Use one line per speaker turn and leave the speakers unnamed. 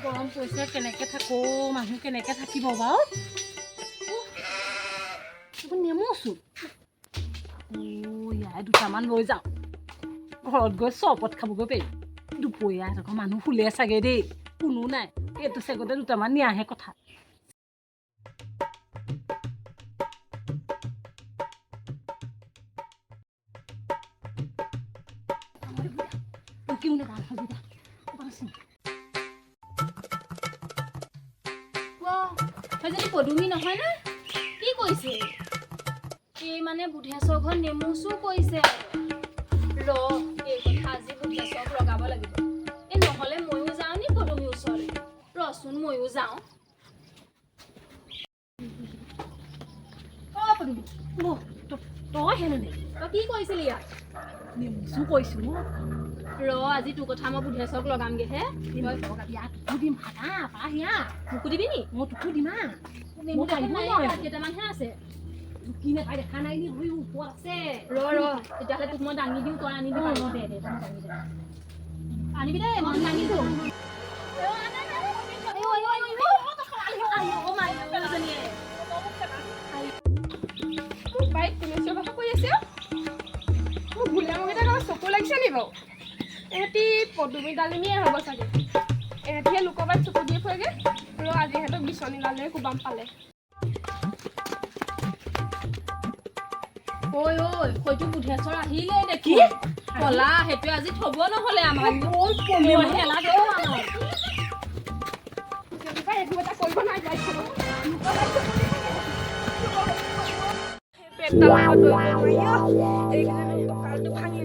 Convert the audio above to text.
গৰম পৰিছে, কেনেকৈ থাকো মানুহ, কেনেকৈ থাকিব বাৰু? এইবোৰ নেমুচোন। অ' ইয়াৰে দুটামান লৈ যাওঁ, ঘৰত গৈ চৰবত খাবগৈ পাৰিম। দুপৰীয়া এডোখৰ মানুহ শুলে চাগে দেই, কোনো নাই। এইটো চেগতে দুটামান নিয়াহে কথা। কিয় নাযাওঁ?
সেইজনী পদুমী নহয় নে? কি কৰিছে এই? মানে বুধেশ্বৰ ঘৰত নেমু চুৰ কৰিছে। ৰ, এই কথা আজি বুধেশ্বৰক লগাব লাগিব। এই নহ'লে ময়ো যাওঁ নি পদুমীৰ ওচৰলৈ? ৰচোন, ময়ো যাওঁ।
অ পদুমী, তই হেনো নে?
তই কি কৰিছিলি ইয়াত?
নেমু চুৰ কৰিছোঁ।
ৰ, আজি তোৰ কথা মই বুধেশ্বৰক লগামগেহে।
ইয়াত তোকো দিম, ফাটা পা হিয়া।
মোকো দিবি নি?
মই তোকো দিম। আ
নেমু
মই পাৰিব
দেখোন নাই,
নোৱাৰিম।
কেইটামানহে আছে।
কি নাপাই দেখা নাই নি? সৈ ওপৰত আছে।
ৰ ৰ, তেতিয়াহ'লে তোক মই দাঙি দিওঁ, তই আনিবি।
অ,
পাৰিবি?
দে দে, তই দাঙি দে।
আনিবি দেই, মই দাঙি দিওঁ।
মোৰ বাইক কোনে চিঞৰ বাখৰ কৰি আছে অ'? মোৰ ভুলামকেইটা কাৰোবাৰ চকু লাগিছে নি বাৰু? এহেঁতি পদুমী ডালিমীয়ে হ'ব চাগে। এহেঁতিহে লোকৰ বাৰীত চকু দি ফুৰেগৈ। ৰ, আজি ইহঁতক বিচনী লালে কোবাম পালে।
ঐ ঐ, হয়তো বুধেশ্বৰ আহিলেই দেখি। কলা সেইটোৱে আজি থব নহ'লে আমাক। নালাগে অ' আমাক।
তেনেকুৱা একো এটা কৰিব নাই বাইকখনত। লোকৰ বাৰীত চকু দি ফুৰে। সেই পেটডালৰ পৰা দৌৰিব নোৱাৰি অ'। এইকেইদিন কঁকালটো ভাঙি